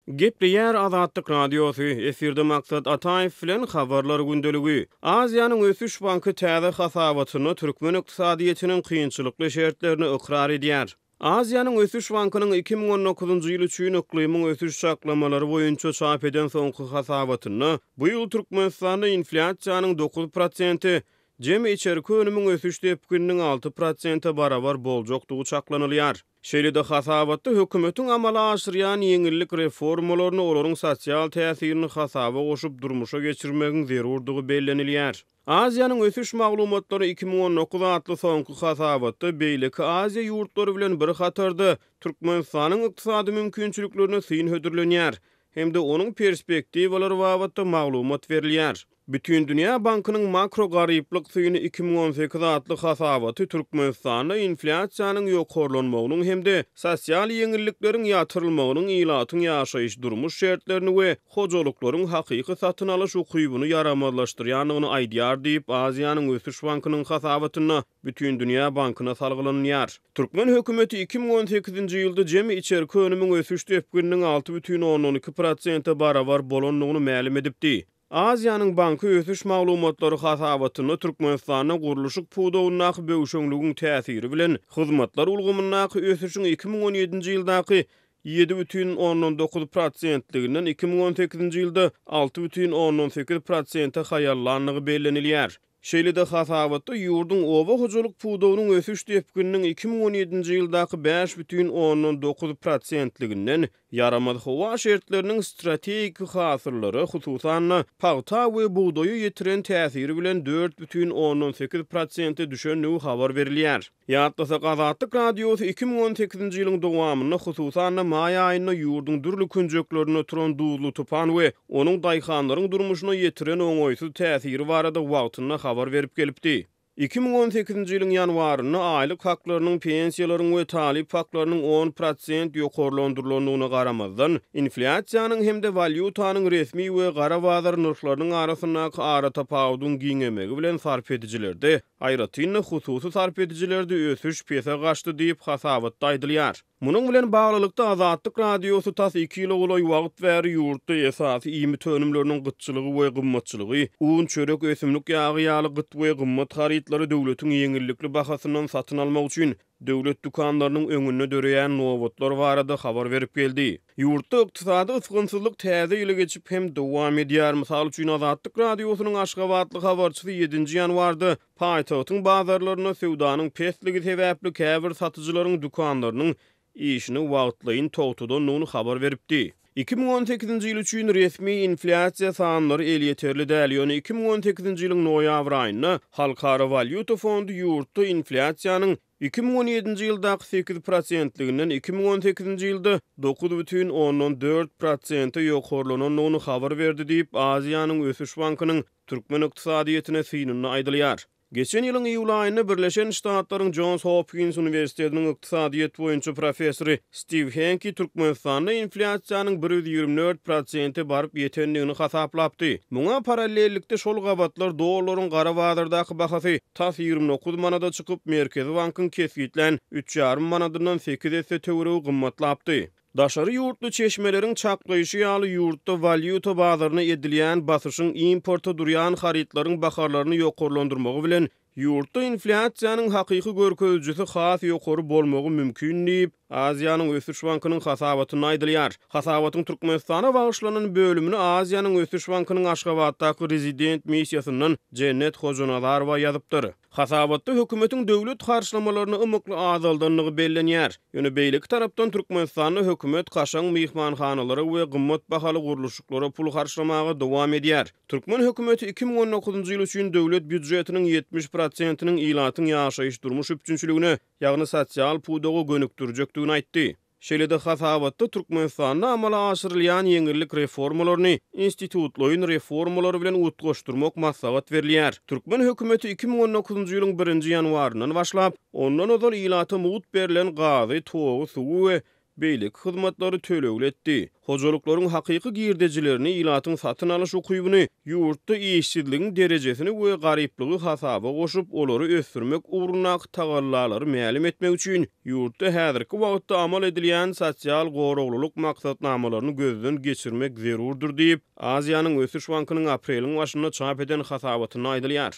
Gepleýär Azatlyk Radiosy, efirde Maksat Ataýew bilen Habarlar gündeligi. Aziýanyň Ösüş banky täze hasabatynda türkmen ykdysadyýetiniň kynçylykly şertlerini ykrar edýär. Aziýanyň Ösüş bankynyň 2019-njy ýyl üçin yklymyň ösüş çaklamalary boýunça çap eden soňky hasabatynda bu ýyl Türkmenistanda inflýasiýanyň 9 prosente, jemi içerki önümiň ösüş depgininiň 6 prosente barabar boljakdygy çaklanylýar. Şeýle-de hasabatda hökümetiň amala aşyrýan ýeňillik reformalaryny olaryň sosial täsirini hasaba goşup durmuşa geçirmegiň zerurdygy bellenilýär. Aziýanyň ösüş maglumatlary 2019 atly soňky hasabatda beýleki Aziýa ýurtlary bilen bir hatarda Türkmenistanyň ykdysady mümkinçiliklerine syn hödürlenýär hem-de onuň perspektiwalary babatda maglumat berilýär. Bütindünýä bankynyň Makro garyplyk syny 2018 atly hasabaty Türkmenistanda inflýasiýanyň ýokarlanmagynyň hem-de sosial ýeňillikleriň ýatyrylmagynyň ilatyň ýaşaýyş-durmuş şertlerini we hojalyklaryň hakyky satyn alyş ukybyny ýaramazlaşdyrýandygyny aýdýar diýip, Aziýanyň ösüş bankynyň hasabatynda Bütindünýä bankyna salgylanylýar. Türkmen hökümeti 2018-nji ýylda jemi içerki önümiň ösüş depgininiň 6,2 prosente barabar bolandygyny mälim edipdi. Aziýanyň banky ösüş maglumatlary hasabatynda Türkmenistanda gurluşyk pudagyndaky böwşeňligiň täsiri bilen hyzmatlar ulgamyndaky ösüşiň 2017-nji ýyldaky 7,9 prosentliginden 2018-nji ýylda 6,8 prosente haýallandygy bellenilýär. Şeýle-de hasabatda ýurduň oba hojalyk pudagynyň ösüş depgininiň 2017-nji ýyldaky 5,9 prosentliginden ýaramaz howa şertleriniň strategik hasyllara, hususan-da, pagta we bugdaýa ýetiren täsiri bilen 4,8 prosente düşendigi habar berilýär. Ýatlasak, Azatlyk Radiosy 2018-nji ýylyň dowamynda, hususan-da, maý aýynda ýurduň dürli künjeklerinde turan duzly tupan we onuň daýhanlaryň durmuşyna ýetiren oňaýsyz täsiri barada wagtynda habar berip gelipdi. 2018-nji ýylyň ýanwarynda aýlyk haklarynyň, pensiýalaryň we talyp haklarynyň on prosent ýokarlandyrylandygyna garamazdan, inflýasiýanyň hem-de walýutanyň resmi we gara bazar nyrhlarynyň arasyndaky aratapawudyň giňemegi bilen sarp edijilerde Aýratyn-da, hususy sarp edijilerde ösüş pese gaçdy diýip, hasabatda aýdylýar. Munuň bilen baglylykda, Azatlyk Radiosy tas iki ýyla golaý wagt bäri ýurtda esasy iýmit önümleriniň gytçylygy we gymmatçylygy, un, çörek, ösümlik ýagy ýaly gyt we gymmat harytlary döwletiň ýeňillikli bahasyndan satyn almak üçin döwlet dükanlarynyň öňünde döreýän nobatlar barada habar berip geldi. Ýurtda ykdysady ysgynsyzlyk täze ýyly geçip hem dowam edýär. Mysal üçin, Azatlyk Radiosynyň aşgabatly habarçysy ýedinji ýanwarda paýtagtyň bazarlarynda söwdanyň pesligi sebäpli käbir satyjylaryň dükanlarynyň işini wagtlaýyn togtadandygyny habar beripdi. 2018-nji ýyl üçin resmi inflýasiýa sanlary elýeterli däl, ýöne 2018-nji ýylyň noýabr aýynda Halkara walýuta fondy ýurtda inflýasiýanyň 2017-nji ýyldaky sekiz prosentliginden 2018-nji ýylda 9,4 prosente ýokarlanandygyny habar berdi diýip, Aziýanyň ösüş bankynyň türkmen ykdysadyýetine synynda aýdylýar. Geçen ýylyň iýul aýynda Birleşen Ştatlaryň Jons Hopkins uniwersitetiniň ykdysadyýet boýunça professory Stiw Henki Türkmenistanda inflýasiýanyň 124 prosente baryp ýetendigini hasaplapdy. Muňa parallellikde şol gabatlar dollaryň gara bazardaky bahasy tas 29 manada çykyp, Merkezi bankyň kesgitlän üç ýarym manadyndan sekiz esse töweregi gymmatlapdy. Daşary ýurtly çeşmeleriň çaklaýşy ýaly, ýurtda walýuta bazaryna edilýän basyşyň importa durýan harytlaryň bahalaryny ýokarlandyrmagy bilen, ýurtda inflýasiýanyň hakyky görkezijisi has ýokary bolmagy mümkin diýip, Aziýanyň ösüş bankynyň hasabatynda aýdylýar. Hasabatyň Türkmenistana bagyşlanan bölümini Aziýanyň ösüş bankynyň Aşgabatdaky rezident missiýasyndan Jennet Hojanazarowa ýazypdyr. Hasabatda hökümetiň döwlet harçlamalaryny ymykly azaldandygy bellenýär. Ýöne beýleki tarapdan Türkmenistanda hökümet kaşaň myhmanhanalara we gymmat bahaly gurluşyklara pul harçlamaga dowam edýär. Türkmen hökümeti 2019-njy ýyl üçin döwlet býujetiniň 70 prosentiniň ilatyň ýaşaýyş-durmuş üpjünçiligine, ýagny sosial pudaga gönükdirjekdigini aýtdy. Şeýle-de hasabatda Türkmenistanda amala aşyrylýan ýeňillik reformalaryny institutlaýyn reformalar bilen utgaşdyrmak maslahat berilýär. Türkmen hökümeti 2019-njy ýylyň birinji ýanwaryndan başlap, ondan ozal ilata mugt berlen gazy, togy, suwy we beýleki hyzmatlary tölegli etdi. Hojalyklaryň hakyky girdejilerini, ilatyň satyn alyş ukybyny, ýurtda işsizligiň derejesini we garyplygy hasaba goşup, olary ösdürmek ugrundaky tagallalary mälim etmek üçin ýurtda häzirki wagtda amal edilýän sosial goraglylyk maksatnamalaryny gözden geçirmek zerurdyr diýip, Aziýanyň Ösüş bankynyň apreliň başynda çap eden hasabatynda aýdylýar.